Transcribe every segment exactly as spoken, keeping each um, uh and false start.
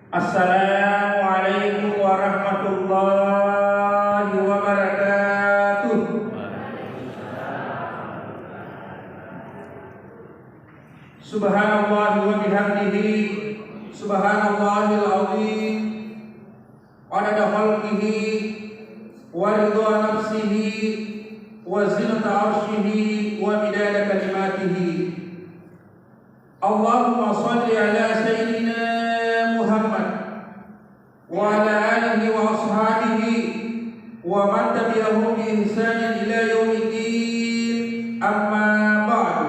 Assalamualaikum warahmatullahi wabarakatuh. Subhanallah wa bihamdihi, subhanallahil azim, adada khalqihi, wa ridha nafsihi, wa zinata arshihi, wa midada kalimatihi. Allahumma salli ala sayyidina Muhammad wa ala alihi wa ashabihi wa man tabi'ahum bi ihsanin ila yaumiddin, amma ba'du.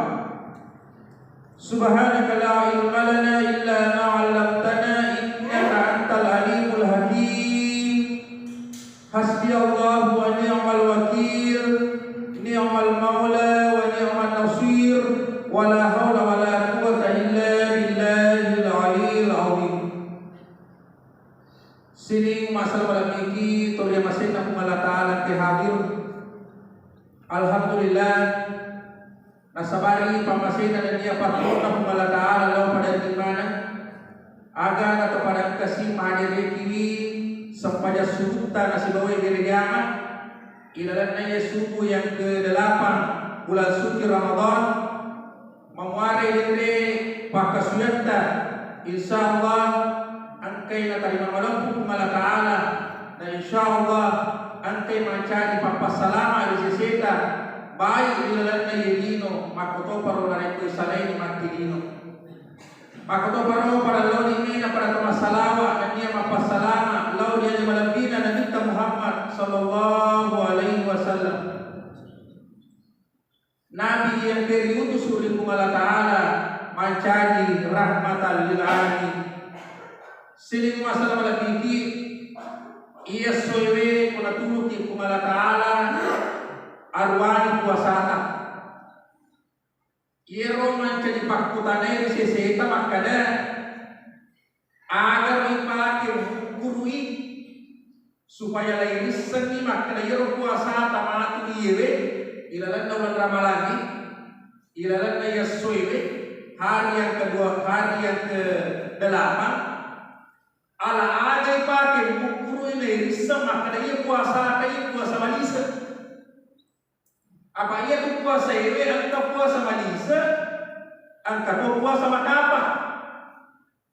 Subhanaka la ilma lana illa ma 'allamtana innaka antal alimul hakim. Hasbiyallahu wa ni'mal wakil, ni'mal maula wa ni'man nasir, wa la haula wa la quwwata illa billahil aliyil azim. Sining massala malebbi'ki toriamasenna Puang Allah Ta'ala engkae hadir. Alhamdulillah, nasabari pammasena nennia pattonna Puang Allah Ta'ala lao pada imaneng. Aga natopada engkasi mahaderekiwi sempajang subutta nasibawa berejama ilalenna iye subuh yang kedelapan bulan suci Ramadan. Mamuare denre pakkasuyatta, insyaallah engkai natarima malempu Puang Allah Ta'ala, na insyaallah engkai mancaji pappassalama ri seseta, baik ri lalenna iye lino, makkotoparo narekko isalaini matti lino. Makkotoparo pada laoni mena pada to massalawa nennia mappassalama lao ri ale malebbina Nabitta Muhammad sallallahu alaihi wasallam. Nabi yang riutus ri Puang Allah Ta'ala mancaji rahmatan lil alamin. Sining massala malebbiki, iya essoewe ko naturuki Puang Allah Ta'ala aruwani puasata. Iyaro mancaji pakkutanai ri seseta makkada, agaro ipake mukkurui supaya lairissengngi makkeda iyaro puasata matu iyewe ilalenna uleng ramalangnge, ilalenna iyessoewe, hari yang kedua, hari yang kedelapan, ala aga ipake mukkurui nairisseng makkeda iya puasata iya puasa malise. Apa iyatu puasaewe engka puasa malise, engka to puasa makapa.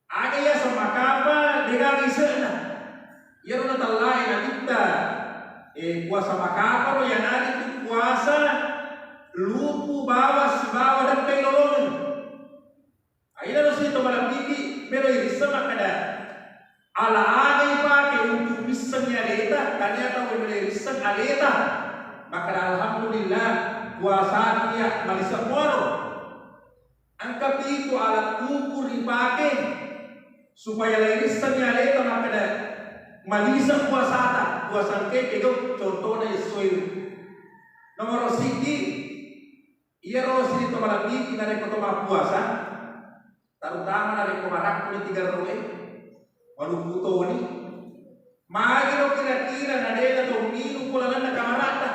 Aga yaseng makapa, degaga ise'na. Iyaro natellae Nabitta, eh, puasa makaparo, iyanaritu puasa lupu bawang sibawa dekkai lolongeng. Aina ro sining to malebbiki, melo irisseng makkeda, ala aga ipake untuk missengngi aleta, tania tau melo irisseng aleta. Makkeda, alhamdulillah, puasaku iya malise muaro. Engka pitu alat ukur ripake supaya lairissengngi aleta makkeda malise puasata, puasa engkae pegau, contona essoe. Nomoro siddi, iyaro sining to malebbiki narekko to mappuasa, terutama narekko marakkuni tiga roe, malumbu toni, magi lo kira-kira nadena to minung ko lalenna kamarata.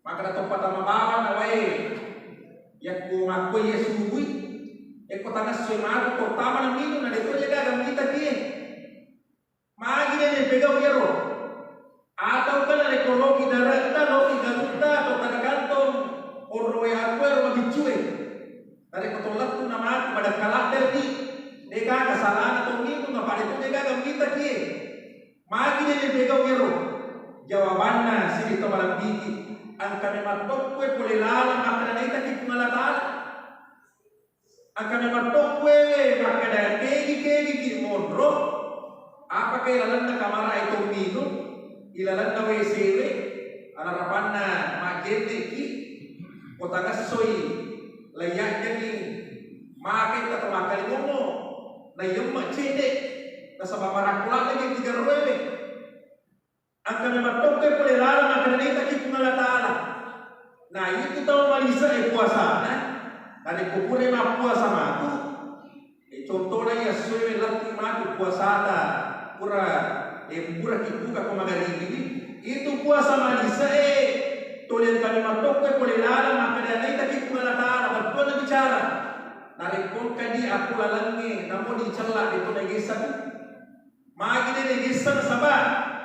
Makkeda toppa tama bawang na wae, yakko makkoi iya subui, yakko tangessoi matu tottama na minung na deto iya gaga mita kie. Magi de napegau iyaro? Atauka narekko loki dare'ta, loki galutta, atau tadi kantong, onro wae akkuero mabiccue. Narekko to lettu na matu pada kaladderni, degaga salana to minung, apa de to degaga mita kie. Magi de napegau iyaro? Jawabanna sining to malebbiki, engka memang tokkoe pole laleng makkeda naitaki Puang Allah Ta'ala. Engka memang tokkoe makkeda kegi-kegiki monro, apaka ilalenna kamarae to minung, ilalenna W C-we, alarapanna majjenneki, ko tangessoi laiyajjangi maketta to makkalingongo, naiyemme cedde, nasaba marakko ladde tiga roewe. Engka memang tokkoe pole laleng makkeda naitaki Puang Allah Ta'ala. Na itu tau malise'e puasana, narekko pura mappuasa matu, e, contona iya essoe lettu matu puasata, pura, e, pura kibuka ko magaribiwi, itu puasa malise'e, tuli engka memang tokkoe pole laleng makkeda naitaki Puang Allah Ta'ala, bettuanna bicara. Narekko engka di aku lalengnge, namo dicella, deto naigessa tu. Magi de naigessa nasaba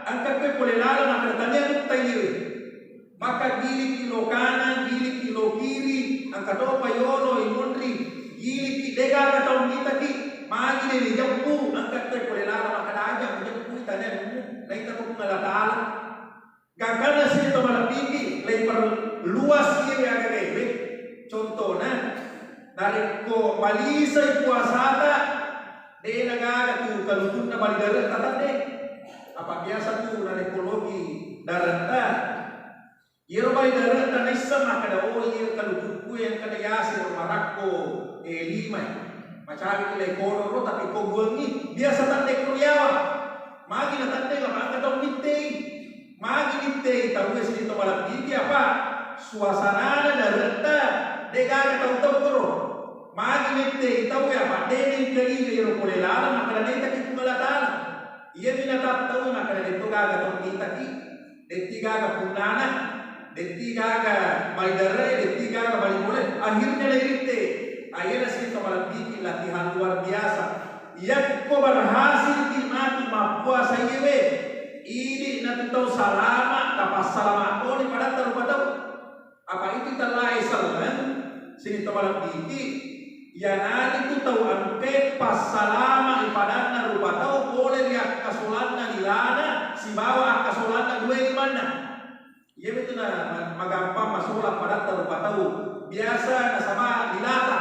engka koe pole laleng makkeda tania nutta iyewe. Maka giliki lo kanan, giliki lo kiri, engka topa yolo imonri, giliki degaga tau mitaki, magi de nijeppu, engka koe pole laleng makkeda aja mujeppu tania nunnu, naita ko Puang Allah Taala. Gangkanna sining to malebbiki, leiperluas iyewe agagaewe. Contona, narekko malisai puasata, de nagaga tu kalukunna bali dare'ta tadde. Apa biasa tu narekko loki dare'ta, iyaro bali dare'ta naisseng makkeda, oh, iya kalukukku engkana yaseng ro marakko, eh, lima. Macawe ki lai kororo, tapi ko buangngi, biasa tadde ko riawa. Magi na tadde, apa engka tau mittei. Magi mittei tauwe sining to malebbiki, apa suasanana dare'ta, degaga tau-tau koro. Magi mittei tauwe, apa de nengkalinga iyaro pole laleng makkeda naitaki Puang Allah Taala. Iyami natattauwe makkeda deto gaga tau mitaki. Detti gaga punnana, detti gaga bali dare'e, detti gaga bali pole. Akhirnya nairitte. Ayana sining to malebbiki latihan luar biasa. Yakko berhasil ki matu mappuasa iyewe, idi natu tau salama, tapassalama toni padatta rupa tau. Apa itu tellae selleng, sining to malebbiki, iyanaritu tau engkae passalama'i padanna rupa tau pole ri akkasolanna lilana sibawa akkasolanna duae limanna. Iyamitu na ma-, magampang masolang padatta rupa tau. Biasa nasaba lilata,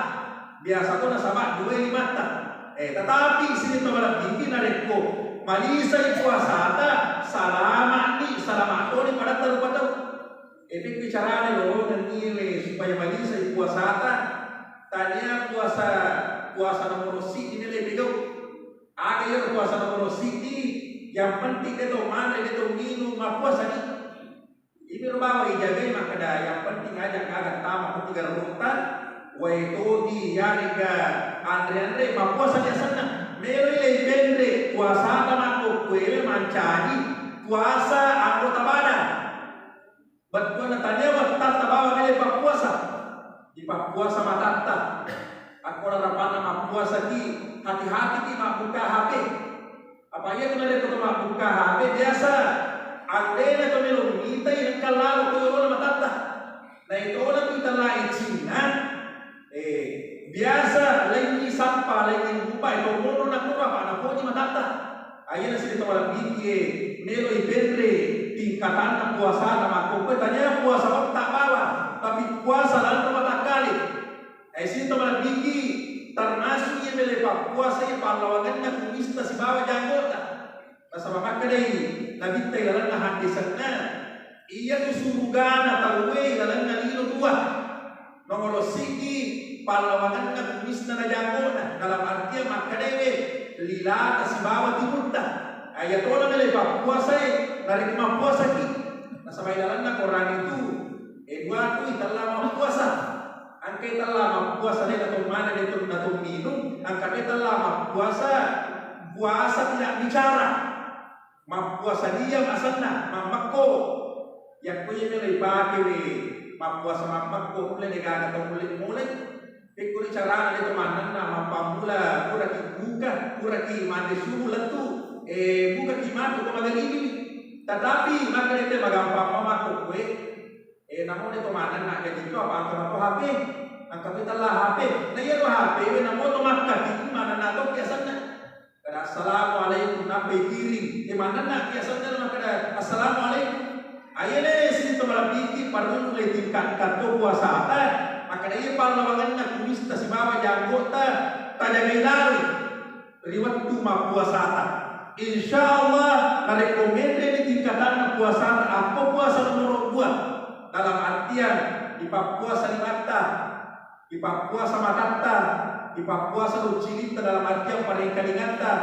biasa to nasaba duae limatta. Eh, tetapi sining to malebbiki narekko malisai puasata, salama'ni, salama toni padatta rupa tau. Epekku carana lolongeng iyewe supaya malisai puasata? Tania puasa, puasa nomoro siddi nele pegau. Aga iyaro puasa nomoro siddi? Yang penting deto manre, deto minung, mappuasani. Imi ro bawang ijagai makkeda yang penting aja gaga tama penting garunta, wae togi, yarega anre-anre, mappuasani asenna. Meloi lei penre puasata makkokkoewe mancaji puasa anggota badan. Bettuanna tania wettatta bawang ele pappuasa. Dipappuasa matatta. Akko narapanna mappuasaki, hati-hatiki mabbuka H P. Apa iya tu narekko to mabbuka H P biasa, andena to melo mitai engka lalo ko yolona matatta. Naitona tu itellai cinna, Eh, biasa laingngi sappa, laingngi rupa, eh, to monro nakkuro apa napoji matatta. Ayana sining to malebbiki, eh, meloi penre tingkatanna puasana makkokkoe tania puasa wetta bawang, tapi puasa lanro matakkale. Eh, sining to malebbiki, termasuk iya mele pappuasa iya pallawangenna kumista sibawa janggota. Nasaba makkedai Nabitta ilalenna haddesenna, iyatu surugana tauwe ilalenna lino dua. Nomoro siddi, pallawangenna kumisna na janggona, dalam artian makkedae lilata sibawa timutta. Ayatona mele pappuasae, narekko mappuasaki. Nasaba ilalenna Korang itu, e, dua tu itella mappuasa. Engka itella mappuasa de nato maneng, de nato minung, engka to itella mappuasa, puasa tidak bicara. Mappuasa diam asenna, mammekko. Yakko iya melo ipake we mappuasa mammekko, nulle degaga tau mulle mulai. Pekkoni carana de to mannenna mappammula puraki buka, puraki manre subuh lettu, eh, bukaki matu ko magaribi. Tetapi makkeda te magampang mammekko koe. Eh, namo de to manenna gaji to apa engka mato H P, engka to itella H P. Na iyaro H P we namo to makkati manenna to ki asenna. Kada assalamualaikum nappai kiring. Eh, manenna ki asenna makkeda assalamualaikum. Ayele sining to malebbiki parellu le tingkatkan to puasata. Makkeda iya pallawangenna kumista sibawa janggota tajagai laloi ri wettu mappuasata. Insya Allah, narekko menreni tingkatanna puasata, akko puasa nomoro dua, dalam artian ipappuasa limatta, ipappuasa matatta, ipappuasa doccilitta, dalam artian parengkalingatta,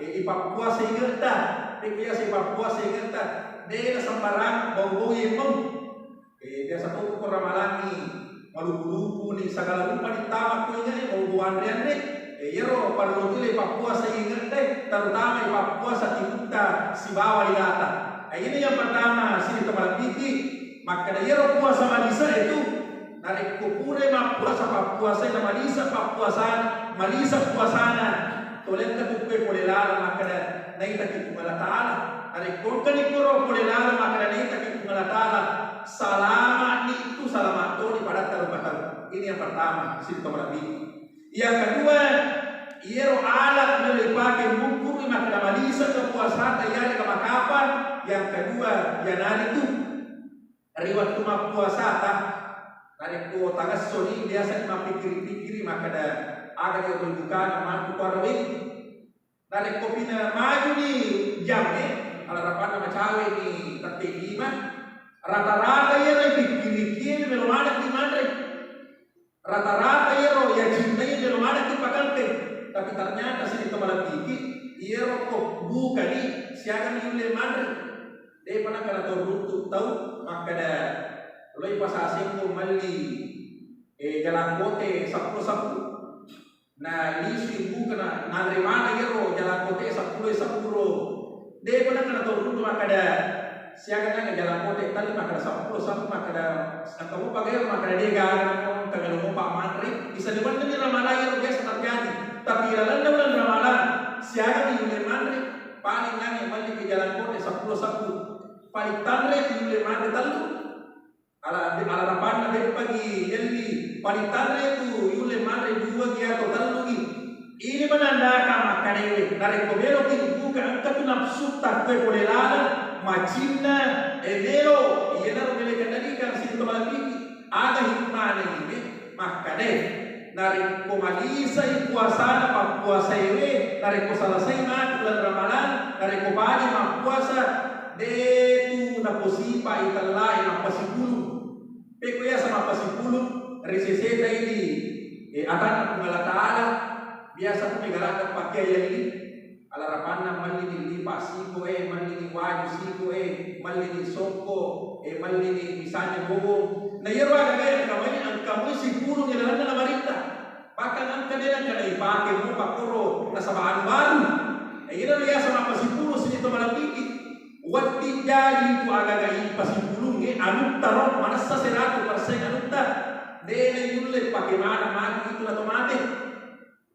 e, ipappuasa igetta, pekko yase ipappuasa igetta, de na sembarang bau-bau yemmeng. Eh, biasa to ko ramalangi, malupu-lupu ni, segala rupa ditama ko inge, eh, bau-bau anre-anre. Eh, iyaro parellu tu le pappuasa inge deh, terutama pappuasa timutta sibawa lilata. Eh, ini yang pertama, sining to malebbiki, makkeda iyaro puasa malise itu, Narekko pura mappuasa, pappuasai namalisa pappuasana, malisa puasana, tolengka tukkue pole laleng makkeda naitaki Puang Allah Ta'ala. Narekko engkani koro pole laleng makkeda naitaki Puang Allah Ta'ala, salama ni tu, salama toni padatta rupa tau. Ini yang pertama, sining to malebbi. Yang kedua, iyaro alat melo ipake mukkuru makkeda malisa ke puasata iyarega makapa. Yang kedua, iyanaritu ri wettu mappuasata, narekko tangessoni biasa mappikkiri-pikkiri makkeda aga iyaro bukana matu kuaraweng. Narekko pina majuni jamme, alarapanna macaweni tette lima, rata-rata iyaro pikkirikie melo manekki manre. Rata-rata iyaro yacinnai melo manekki pakangke. Tapi ternyata sining to malebbiki, iyaro ko bukani siaga yulle manre. Depa nakkeda tau runtu tau makkeda, loi pasasengko melli, eh, jalangkote seppulo sebbu. Na lisui buka na nanre maneng iyaro jalangkote seppulo seppulo. Depa nakkeda tau runtu makkeda, siaga nanga jalangkote tellu makkeda seppulo sebbu makkeda, engka mopa gaga makkeda de gaga, engka melo mopa manre. Bisa diwenni Ramalang iyaro biasa terjadi. Tapi lalenna bulan Ramalang, siaga ni yulle manre, paling ngange melli ke jalangkote seppulo sebbu. Paling tanre yulle manre tellu. Ala, alarapanna deppagi yelli, paling tanre tu yulle manre dua gi atau tellu gi. Ini menandakan makkedae, narekko meloki buka engka tu nafsutta kue pole laleng, macinna, e melo, iyanaro melo ikendalikan sining to malebbiki. Aga hikmana ini? Makkedae, narekko malisai puasana pappuasaewe, narekko selesai matu bulan Ramalang, narekko baji mappuasa, de tu naposipai tellae mappasipulung. Pekko yaseng mappasipulung, ri seseta idi, eh, atanna Puang Allah Ta'ala, biasa tu mega ladde pakeang yelli. Alarapanna mellini lipa siko e, mellini waju siko e, mellini sokko e, mellini misalnya bowong. Na iyaro agaga engka moi, engka moi sipulung ilalenna namaritta. Bahkan engka de nengka naipake mo pakkoro nasaba anu baru. Na iyaro yaseng mappasipulung sining to malebbiki. Wedding jaji tu agaga ipasipulungnge anutta ro, manessa seratu persen anutta. De nayulle pake maneng magi itu nato mate.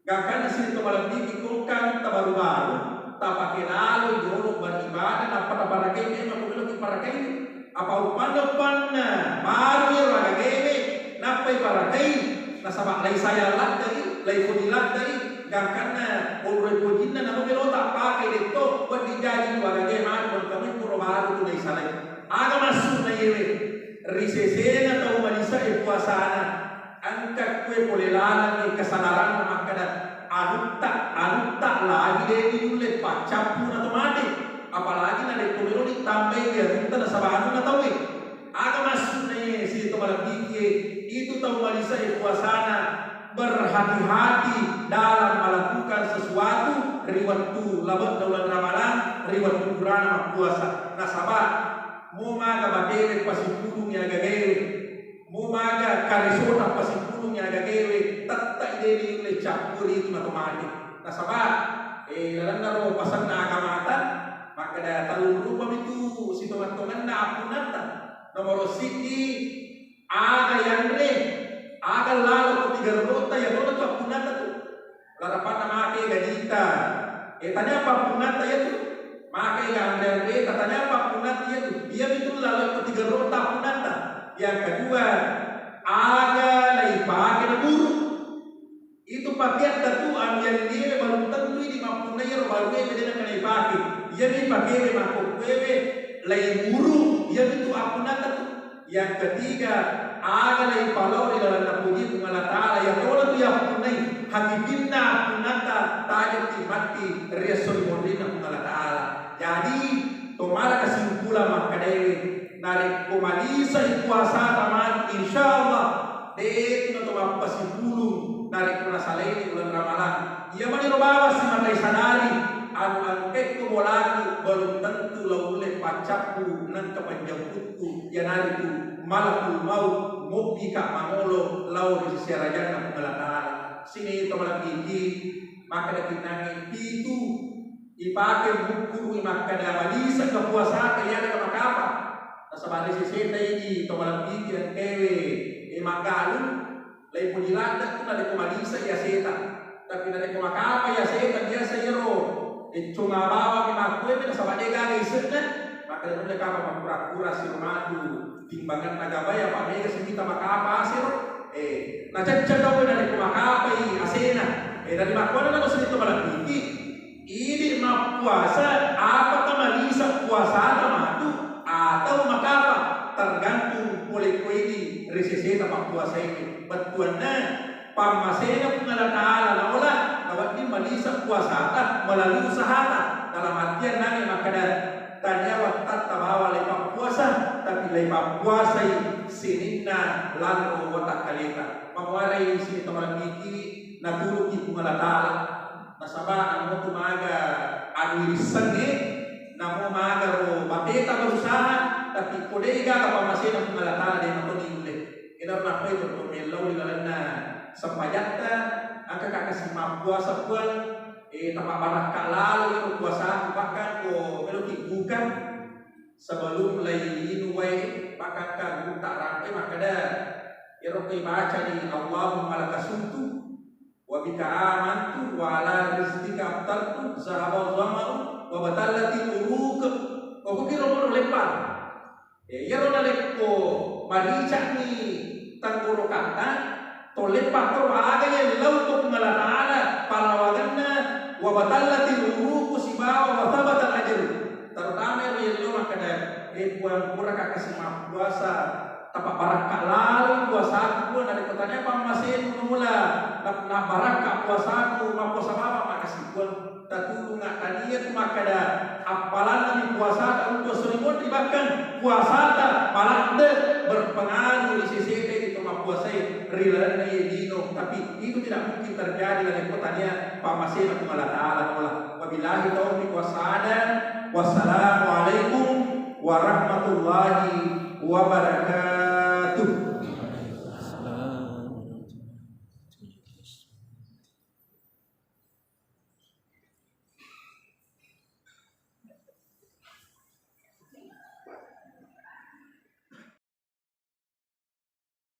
Gangkanna sining to malebbiki ko engka anutta baru-baru, tapake laloi jolo beribadah, nappa taparakai memang ko meloki parakai. Apa uppanna-uppanna baru iyaro agagaewe, nappai parakai, nasaba laisayang laddei, laipoji laddei, gangkanna onroi pojinna namo melota pakai detto, wedding jaji tu agagae manu engka moi koro baru tu naisalai. Aga massu'na iyewe? Ri sesena tau malise'e puasana, engka kue pole lalengngi kesadaranna makkeda, anutta, anutta lagi de nulle paccappu na to mate, apalagi narekko meloni tambai ri anutta nasaba anunna tauwe. Aga massu'na iye sining to malebbikie? Itu tau malise'e puasana berhati-hati dalam melakukan sesuatu ri wettu labe'na uleng Ramalang, ri wettu purana mappuasa. Nasaba mo maga batewe pasipulungngi agagaewe, mo maga karesota pasipulungngi agagaewe, tette'i de nulle cappuri itu na to mate. Nasaba, eh, lalenna ro pasenna agamata, makkeda tellung rupami tu sitongeng-tongenna appunnata. Nomoro siddi, aga yanre, aga lalo ko tiga rorotta, iyatona tu appunnata tu. Larapanna make gajita. Eh, tania apa appunnata iyatu? Make ga anre-anreta, tania apa appunnata iyatu? Iyami tu lalo ko tiga rorotta appunnata. Yang kedua, aga naipake naburu. Itu pakeatta tu anu yalliewe balum tentu idi mappunnai iyaro baruewe de nengka naipake. Iyami pakewe makkokkoewe laiburu, iyami tu appunnata tu. Yang ketiga, aga laipalao ri lalenna pojie Puang Allah Ta'ala, iyatona tu yappunnai hakikinna appunnata tajokki matti ri esso ri monrinna Puang Allah Ta'ala. Jadi, tomala kesimpulan makkedaewe, narekko malisai puasata matu, insyaallah, de'tu nato mappasipulung narekko nasalaini uleng Ramalang. Iya maniro bawang simatai sadari, anu engkae ko bolaku belum tentu la ulle paccappu nengka panjampukku, iyanaritu malakul maut, mobbika mangolo lao ri seserajanna Puang Allah Ta'ala. Sining to malebbiki, makkeda kinnangnge pitu ipake mukkurui makkeda malisa kepuasata iyarega makapa. Nasaba ri seseta idi to malebbiki engkaewe, E, maggalung, laipo diladde tu narekko malisa i aseta. Tapi narekko makapa i aseta, biasa iyaro, e, conga bawang mi makkuemi nasaba de gaga ise'na, maka de nulle kapa makkura-kura siro matu timbanganna gabai, apa mega sibita makapa asero. E, nacacca tau narekko makapa i asena. E, dari makkuana namo sirito malebbiki. Idi mappuasa, apakah malisa puasata matu atau makapa? Tergantung pole ko idi ri seseta pappuasaewe. Bettuanna, pammasena Puang Allah Ta'ala naola, nawedding malisa puasata melalui usahata. Dalam artian nange makkeda, tania wattatta bawang leipappuasa, tapi leipappuasai sininna lanro watakkaleta. Mamuarai sini tomalebbiki, natuluki Puang Allah Ta'ala. Nasaba namo tu maga anu irissengnge, namo maga ro bateta berusaha, tapi ko de gaga pammasena Puang Allah Ta'ala, de matoni ulle. Ero nappai to mellau ri lalenna sempajatta, engka ka kasi mappuasa Puang, e, tapabbarakka lalo ero puasaku, bahkan ko meloki buka sebelum lai inu wae, bahkan ka gutta rampe makkeda, ero ko ibaca di Allahumma lakasumtu, wa bika amantu, wa ala rizqika aftartu, zahaba zama'u, wa batallatil uruq. Pokoknya romo leppang. E, iyaro narekko marica'ni tenggorokatta, to leppang to aga yellau ko Puang Allah Ta'ala pallawangenna, wa batallatil uruqu sibawa wa thabatal ajru. Terutama ero yellau makkeda, e Puang, puraka kasi mappuasa, tapabbarakka lalo puasaku, Puang, narekko tania pammasemu mula, na, nabbarakka puasaku, mappuasa bawang, makasi Puang. Tatulunga tania tu makkeda, appalanna mi puasata untuk sorimonri, bahkan puasata maladde berpengaruh ri seseta itu mappuasai ri lalenna iye lino. Tapi itu tidak mungkin terjadi narekko tania pammasena Puang Allah Ta'ala. Wabillahi taufiq wassadad. Wassalamualaikum warahmatullahi wabarakatuh.